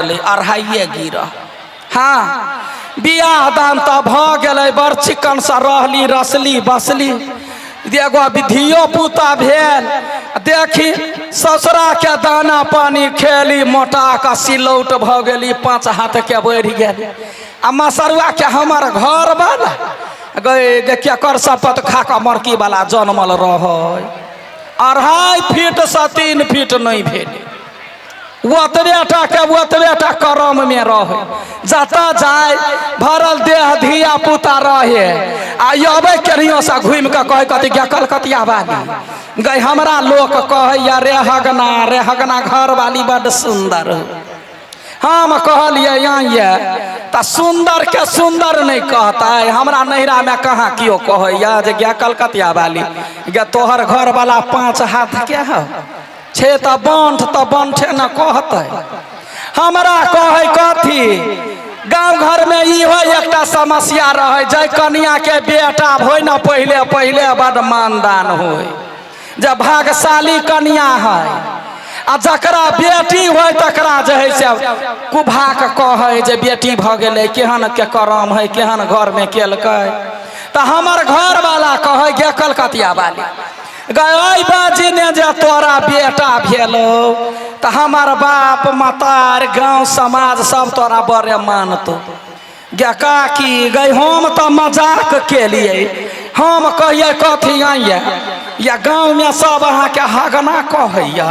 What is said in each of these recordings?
अढ़ाइए गिरह। हाँ, बियाह दान तऽ भऽ गेलै, बड़ चिकनसँ रहली रसली बसली, एगो धियो पुता भेल। देखी ससुराके दाना पानी खेली, मोटा कऽ सिलौट भऽ गेली, 5 हाथके बढ़ि गेल। आ मसरुआके हमर घर वाला गए गे, केकर शपथ खा कऽ मरकी वाला जनमल रहै, 2.5 फीटसँ 3 फीट नहि भेलै। ओतबे टाके ओतबे टा करममे रहै, जतऽ जाय भरल देह धिया पुता रहे। आ अबै केनियोसँ घुमि कऽ कहै कथी गे कलकतिया वाली गै, हमरा लोक कहैया रे हगना, रे हगना घरवाली बड्ड सुन्दर। हम कहलियै आइए तऽ सुन्दर के सुन्दर नहि कहतै, हमरा नैहरामे कहाँ केओ कहैया जे गे कलकतिया वाली गे तोहर घरवाला 5 हाथके हौ छै तऽ बंठ तऽ बंठे ने कहतै। हमरा कहै कथी, गाँव घरमे इहो एकटा समस्या रहै, जाहि कनियाके बेटा होइ ने पहिले पहिले बड्ड मानदान होइ, जे भागशाली कनिया है, आ जकरा बेटी होइ तकरा जे है से कुभाक कहै जे बेटी भऽ गेलै, केहन के करम है, केहन घरमे केलकै। तऽ हमर घरवाला कहै गे कलकतिया वाली गै बाजी ने जे तोरा बेटा भेलो तऽ हमर बाप मतार गाँव समाज सब तोरा बड़े मानतो। गे काकी गै हम तऽ मजाक केलियै, हम कहियै कथी आइए या गाँवमे सब अहाँके हगना कहैया,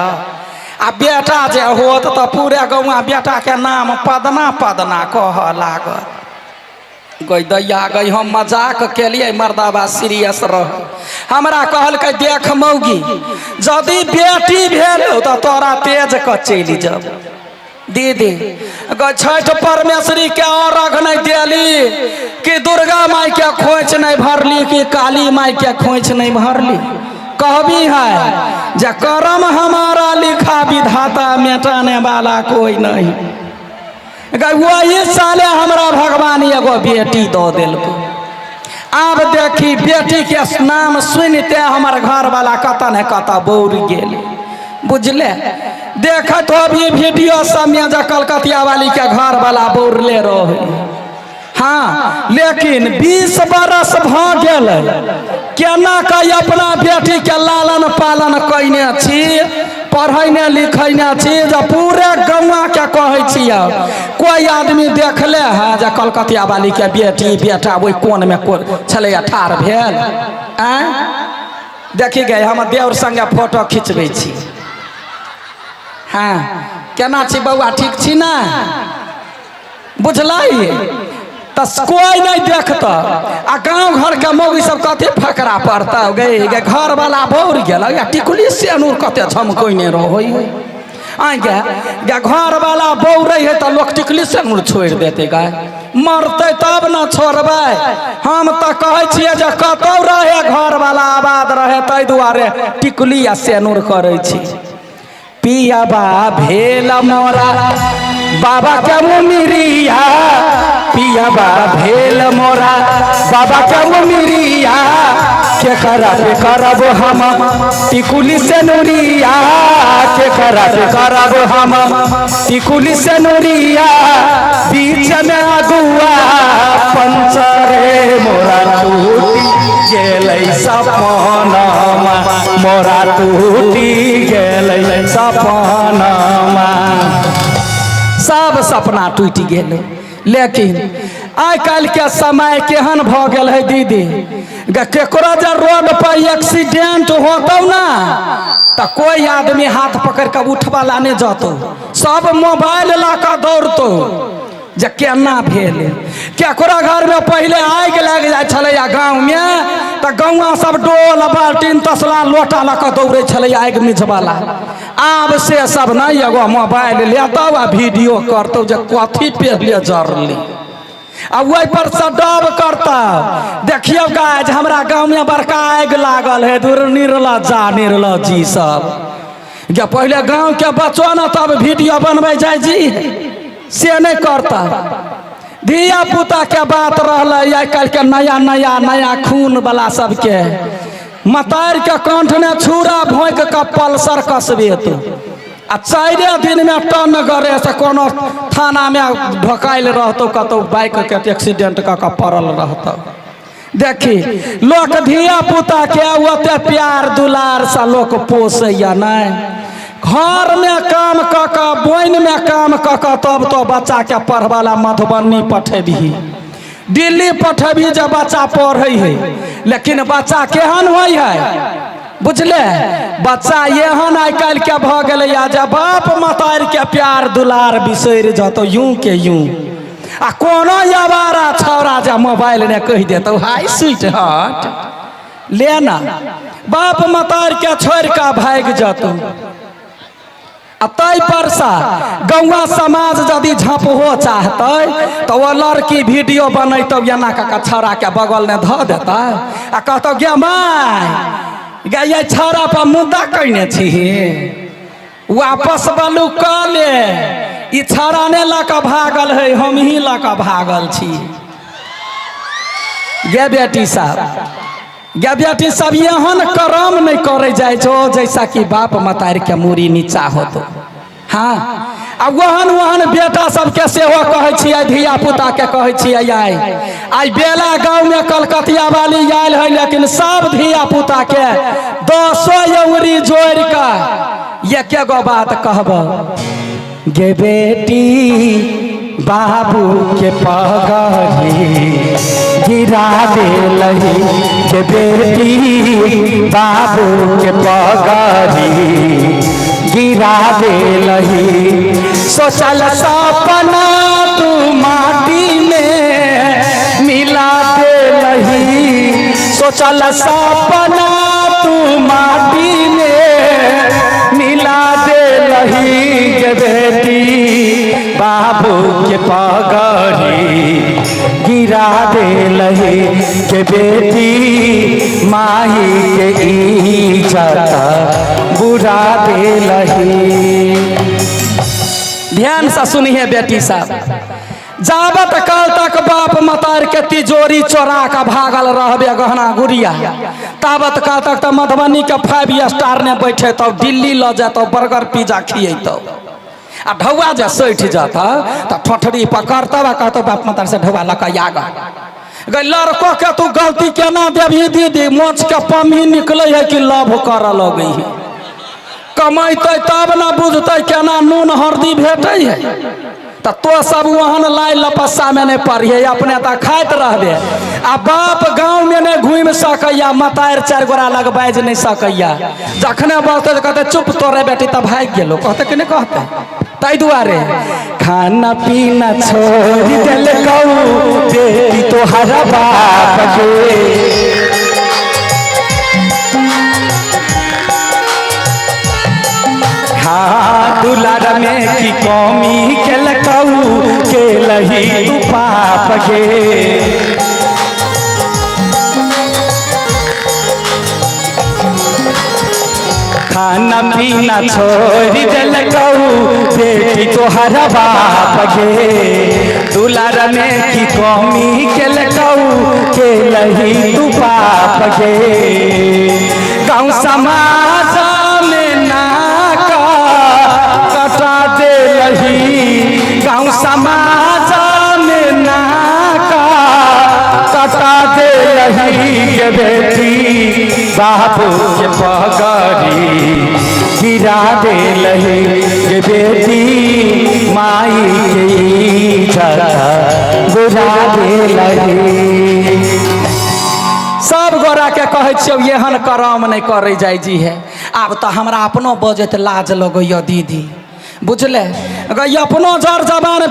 आ बेटा जे होत तऽ पूरे गौआ बेटाके नाम पदना पदना कहऽ लागत। गै दैया गै हम मजाक केलियै, मर्दाबा सीरियस रह। हमरा कहलकै देख मौगी यदि बेटी भेल तऽ तोरा तेज कऽ चलि जाब। दीदी गै छठि परमेश्वरी के अर्घ नहि देली कि दुर्गा माई के खोइछ नहि भरली कि काली माई के खोइछ नहि भरली। कहबी है जे कर्म हमारा लिखा विधाता मेटाने वाला कोई नहीं। गै वही साले हमरा भगवान एगो बेटी दऽ देलको। आब देखी बेटी के नाम सुनते हमर घरवाला कतऽ ने कतऽ बौर गेल, बुझले। देखत होबी वीडियो सबमे जे कलकतिया वाली के घरवाला बौरले रहे। हाँ, लेकिन 20 बरस भऽ गेलै केना कऽ अपना बेटी के लालन पालन कयने छी, पढ़ैने लिखैने छी, जे पूरे गौआ के कहै छियै कोइ आदमी देखले है जे कलकतिया वाली के बेटी बेटा ओहि कोनमे कोन छलैया ठाढ़ भेल। आँय देखी गए हम देवर संगे फोटो खिचबै छी। हाँ केना छी बौआ, ठीक छी ने? बुझलै तऽ कोइ नहि देखतऽ। आ गाँव घरके मौगी सब कते फकरा पड़तौ गे, गे घरवाला बौर गेल या टिकुली सेनुर कते झमकैने रहै। आइ गे गे घरवाला बौरै है तऽ लोक टिकुली सेनुर छोड़ि देतै गे, मरतै तब ने छोड़बै। हम तऽ कहै छियै जे कतौ रहे घरवाला आबाद रहे, ताहि दुआरे टिकुली आ सेनुर करै छी। पियाबा भेल मोरा बाबा के उमिरिया, पियाबा भेल मोरा बाबा के उमिरिया, के करब करब हम टिकुली से नूरिया, के करब करब हम टिकुली से नूरिया, बीच में अगुआ पंचरे मोरा टूटी गेलै सपनमा, मोरा टूटी गेलै सपनमा। सब सपना टूटि गेलै। लेकिन आइ काल्हिके समय केहन भऽ गेल है दीदी, केकरो जे रोड पर एक्सीडेंट होतौ ना तऽ कोई आदमी हाथ पकड़ कऽ उठबा ला नहि जतौ, सब मोबाइल लऽ कऽ दौड़तौ जे केना भेल। केकरो घरमे पहिले आगि लागि जाइ छलैया गाँवमे तऽ गौआँ सब डोल बाल्टीन तसला लोटा लऽ कऽ दौड़ै छलैया आगि मिझबला। आब से सब नहि, एगो मोबाइल लेतौ आ वीडियो करतौ जे कथी पहिले जरली, आ ओहि पर से डब करतौ। देखियौ गाइज हमरा गाँवमे बड़का आगि लागल है, दूर निर्लज्जा निर्लज्जी सब। जे पहिले गाँवके बचो ने तब वीडियो बनबै जाइ जी, से नहि करता। धिया पुताके बात रहलै आइ काल्हिके नया नया नया खून वाला सबके मतारिके कंठमे छुरा भोंकि कऽ पल्सर कसबेतौ। आ 4 दिनमे टन गरे से कोनो थानामे ढोकायल रहतौ, कतौ बाइकके एक्सीडेंट कऽ कऽ पड़ल रहतौ। देखी लोक धिया पुता के ओते प्यार दुलार से लोक पोसैया नहि। घरमे काम कऽ कऽ बोनिमे काम कऽ कऽ तब तो बच्चाके पढ़बा ला मधुबनी पठेबही, दिल्ली पठेबही जे बच्चा पढ़ै है। लेकिन बच्चा केहन होइ है बुझले? बच्चा एहन आइ काल्हि के भऽ गेलैया जे बाप मतारिके प्यार दुलार बिसरि जतौ यूं के यूं। आ कोनो आवारा छौड़ा जे मोबाइल ने कहि देतौ हाय स्वीट हार्ट, ले ना, बाप मतारिके छोड़ि कऽ भागि जतौ। आ ताहि परसँ गौआ समाज यदि झँपहो चाहतै तऽ ओ लड़की वीडियो बनेतौ एना कऽ कऽ छौड़ाके बगलमे धऽ देतै आ कहतौ गे माय गे, ये छौड़ा पर मुद्दा कयने छीही, वापस बलू कऽ ले, ई छौड़ा नहि लऽ कऽ भागल है, हमही लऽ कऽ भागल छी। गे बेटी साहब, गे बेटी सब, एहन करम नहि करै जाइ छौ जैसा कि बाप मतारिके मूड़ी नीचा होतो। हाँ, आ ओहन ओहन बेटा सबके सेहो कहै छियै, धिया पुताके कहै छियै, आइ आइ बेला गाँवमे कलकतिया वाली आयल है, लेकिन सब धिया पुताके 10 अङ्गुरी जोड़ि कऽ एके गो बात कहब, गे बेटी बाबू के पगड़ी गिरा देलही, गे बेटी बाबू के पगड़ी गिरा देलही, सोचल सपना तू माटी में मिला देलही, सोचल सपना तू माटी में मिला देलही, गे बेटी बाबू के पगड़ी गिरा देलही, के बेटी माही के इज्जत बुरा देलही। ध्यान से सुनिए बेटी साहब, जाबत काल तक बाप मतार के तिजोरी चोरा के भागल रहबे गहना गुड़िया, ताबत काल तक तऽ मधुबनी के 5 स्टार ने बैठे तब दिल्ली लऽ जेतौ, बर्गर पिज्जा खिएतौ। आ ढौआ जे सठि जतौ तऽ ठोठरी पकड़तौ आ कहतौ बाप मतार से ढौआ लऽ कऽ आग गै। लड़को के तू गलती केना देबही दीदी? मोछ के पम्ही निकलै है कि लभ करऽ लगै है। कमैतै तब ने बुझतै केना नून हरदी भेटै है। तऽ तो सब ओहन लाइ लपस्सामे नहि पड़िहे, अपने तऽ खाइत रहबे। आ बाप गाँवमे नहि घुमि सकैया, मतारि 4 गोरा लग बाजि नहि सकैया। जखने बजतै तऽ कहतै चुप तोरे बेटी तऽ भागि गेलो, कहतै कि नहि कहतै? ताहि दुआरे खाना पीना छोड़ि देलकौ बेटी तोहर बाप के, हाँ दुलार में की कमी केलकौ केलही तू पाप गे। खाना पीना छोड़ि देलकौ बेटी तोहर बाप गे, दुलार में की कमी केलकौ केलही तू पाप गे। गाँव समाज में नाका कटा देलही, गाँव समाज में नाका कटा देलही, गे बेटी बाबू के पगड़ी गिरा देलही, गे बेटी माई के इज्जत बुरा देलही। सब गोरा के कहै छियौ एहन करम नहि करै जाइ जी है। आब तऽ हमरा अपनो बजैत लाज लगैया दीदी, बुझले गै, अपनो जर जबान